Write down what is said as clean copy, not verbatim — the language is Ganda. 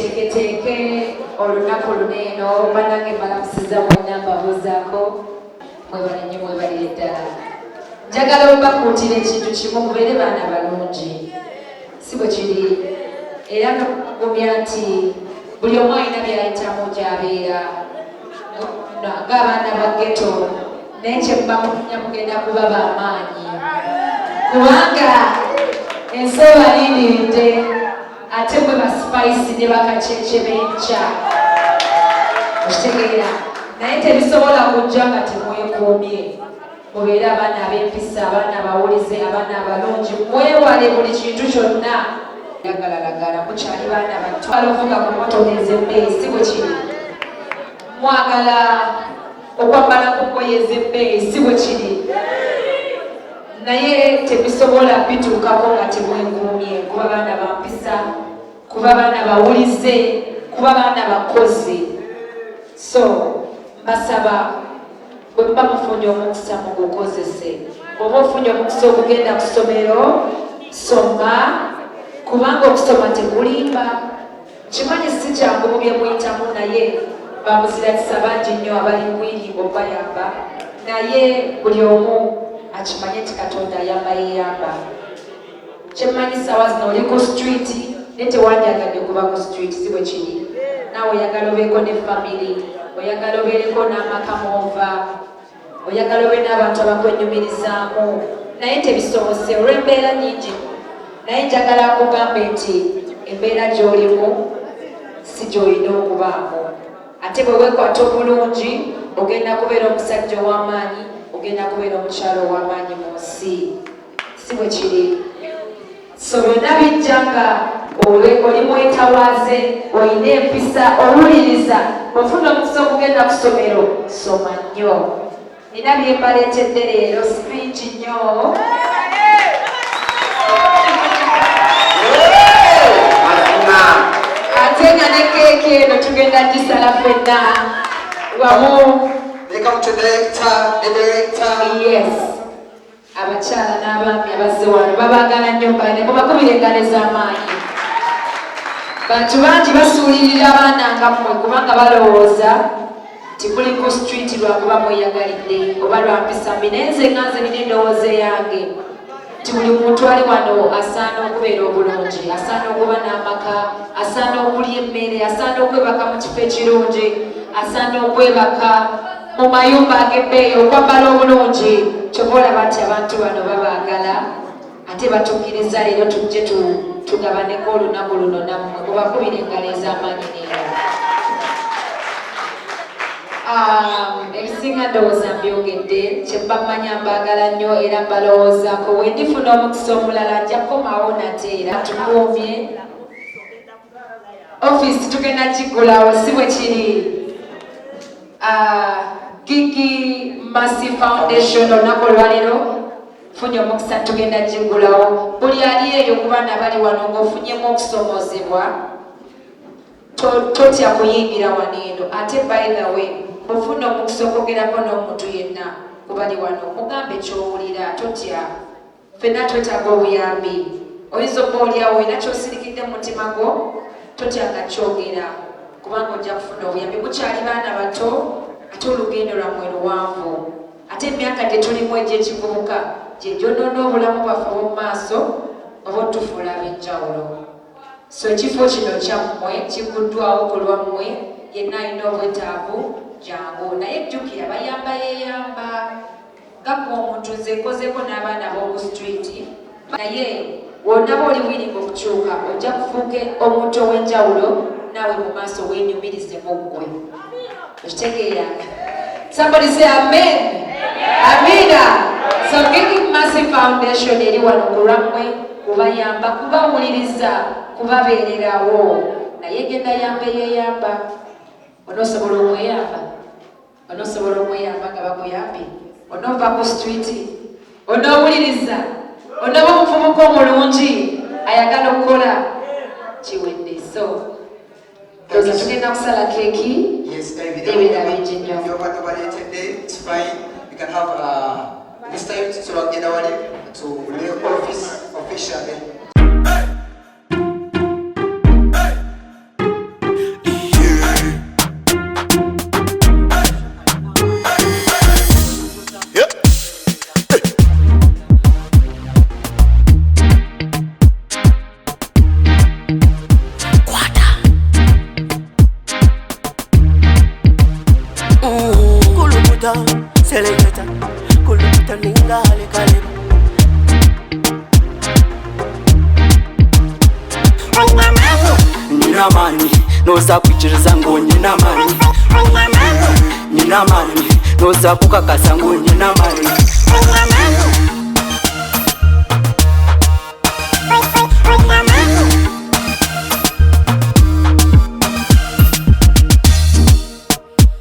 Tuteeketeeke olunaku luno eno. Bannange, mbalamusiza mwenna, mbabuuzaako. Mwebale nnyo, mwebalire ddala. Njagala obakuutira ekintu kimu: mubeere baana balungi, si bwe kiri? Era nokugumya nti buli omu alina byayitamu gy'abeera ng'abaana ba ghetto, naye kyemuba mumanya mugenda kuba b'amaanyi, kubanga ensi ebalindiridde, ate mwe ba spice ne bakacece b'enkya, okitegeera? Naye tebisobola kujja nga temwekuumye. Mubeere abaana ab'empisa, abaana abawulize, abaana abalungi. Mwewale buli kintu kyonna yagalalagala. Mukyali baana bato, balovuga ku motoka ez'ebbeeyi, si bwe kiri? Mwagala okwambala ku ngoye ez'ebbeeyi, si bwe kiri? Naye tebisobola bituukako nga temwekuumye, kuba baana bampisa, kuba baana bawulize, kuba baana bakozi. So mbasaba, bwe muba mufunye omukisa, mugukozese. Bw'oba ofunye omukisa okugenda ku ssomero, soma, kubanga okusoma tekulimba. Kimanyi si kyangu mu bye muyitamu, naye bamuzirakisa bangi nnyo abali willing okubayamba. Naye buli omu akimanye nti Katonda ayamba yeyamba. Kyemmanyi, saawa zino oli ku street, naye tewandyagadde kuba ku street, si bwe kiri? Naawe oyagala obeeko ne family, oyagala obeereko n'amaka mwova, oyagala obe n'abantu abakwenyumirizaamu, naye tebisobose olw'embeera nyingi. Naye njagala nkugambe nti embeera gy'olimu si gy'olina okubaamu. Ate bwe weekwata obulungi, ogenda kubeera omusajja ow'amaanyi, ogenda kubeera omukyalo ow'amaanyi mu nsi, si bwe kiri? So byonna bijja nga oli mwetawaaze, olina empisa, owuliriza. Ofuna omukisa okugenda ku ssomero, soma nnyo. Nina bye mbaleetedde leero, si bingi nnyo. Mazima. Ate nga ne keeki eno tugenda gisala ffenna wamu. They come to director, the director. Yes, abakyala n'abaami abazze wano babaagala nnyo bane, mubakubira engalo ez'amaanyi. Bantu bangi basuulirira abaana nga mmwe, kubanga balowooza nti muli ku street lwakuba mweyagalidde oba lwa mpisa mbi. Naye nze nga nze nina endowooza eyange nti buli muntu ali wano asaana okubeera obulungi, asaana okuba n'amaka, asaana okulya emmere, asaana okwebaka mu kifo ekirungi, asaana okwebaka mu mayumba ag'ebbeeyi, okwambala obulungi. Kyova olaba nti abantu bano babaagala, ate batukkiriza leero tujje tugabaneko olunaku luno nammwe. Mubakubira engalo ez'amaanyi neero. Ebisinga ndowooza mbyogedde. Kyemba mmanya, mbaagala nnyo era mbalowoozaako. We ndifuna omukisa omulala, nja kukomawo nate. Era tukuumye ofiisi, tugenda kiggulawo, si bwe kiri? Gigi Mercy Foundation, olunaku olwaleero funye omukisa, tugenda giggulawo. Buli ali eyo ku baana bali wano ng'ofunyemu okusomozebwa, totya kuyingira wano eno. Ate by the way, ofuna omukisa okwogerako n'omuntu yenna kubali wano, mugambe kyowulira, totya. Ffenna twetaaga obuyambi. Oyinza okuba oliawo olina kyosirikidde mu mutima gwo, totya nga kyogera, kubanga ojja kufuna obuyambi. Mukyali baana bato, ate olugendo lwammwe luwanvu, ate emyaka gye tulimu egy'ekivubuka gye gyonoona obulamu bwaffe obw'omu maaso oba otufuula ab'enjawulo. So ekifo kino kyammwe, kiguddwawo ku lwammwe. Yenna alina obwetaavu, jangu. Naye jjukira, bayamba yeeyamba nga gwe omuntu. Nze nkozeko n'abaana b'oku street, naye wonaba oli willing okukyuka, ojja kufuuka omuntu ow'enjawulo naawe mu maaso, weenyumirize mu ggwe, okitegeera? Somebody say amen. Amina. So Gigi Mercy Foundation eri wano ku lwammwe, kubayamba, kubawuliriza, kubabeererawo. Naye genda yamba eyeyamba. Onoosobola okweyamba? Onoosobola okweyamba nga bakuyambye? Onoova ku street? Onoowuliriza? Onooba omuvubuka omulungi ayagala okukola? Kiwedde. So ndowooza tugenda kusala keeki n'ebirala bingi nnyo. Byobadde baleetedde, it's fine. You can have this time tusobola kugenda wali to the office officially. Nyina amaani, noza kwikiriza ngu nyina amaani. Nyina amaani, noza kukakasa ngu nyina amaani.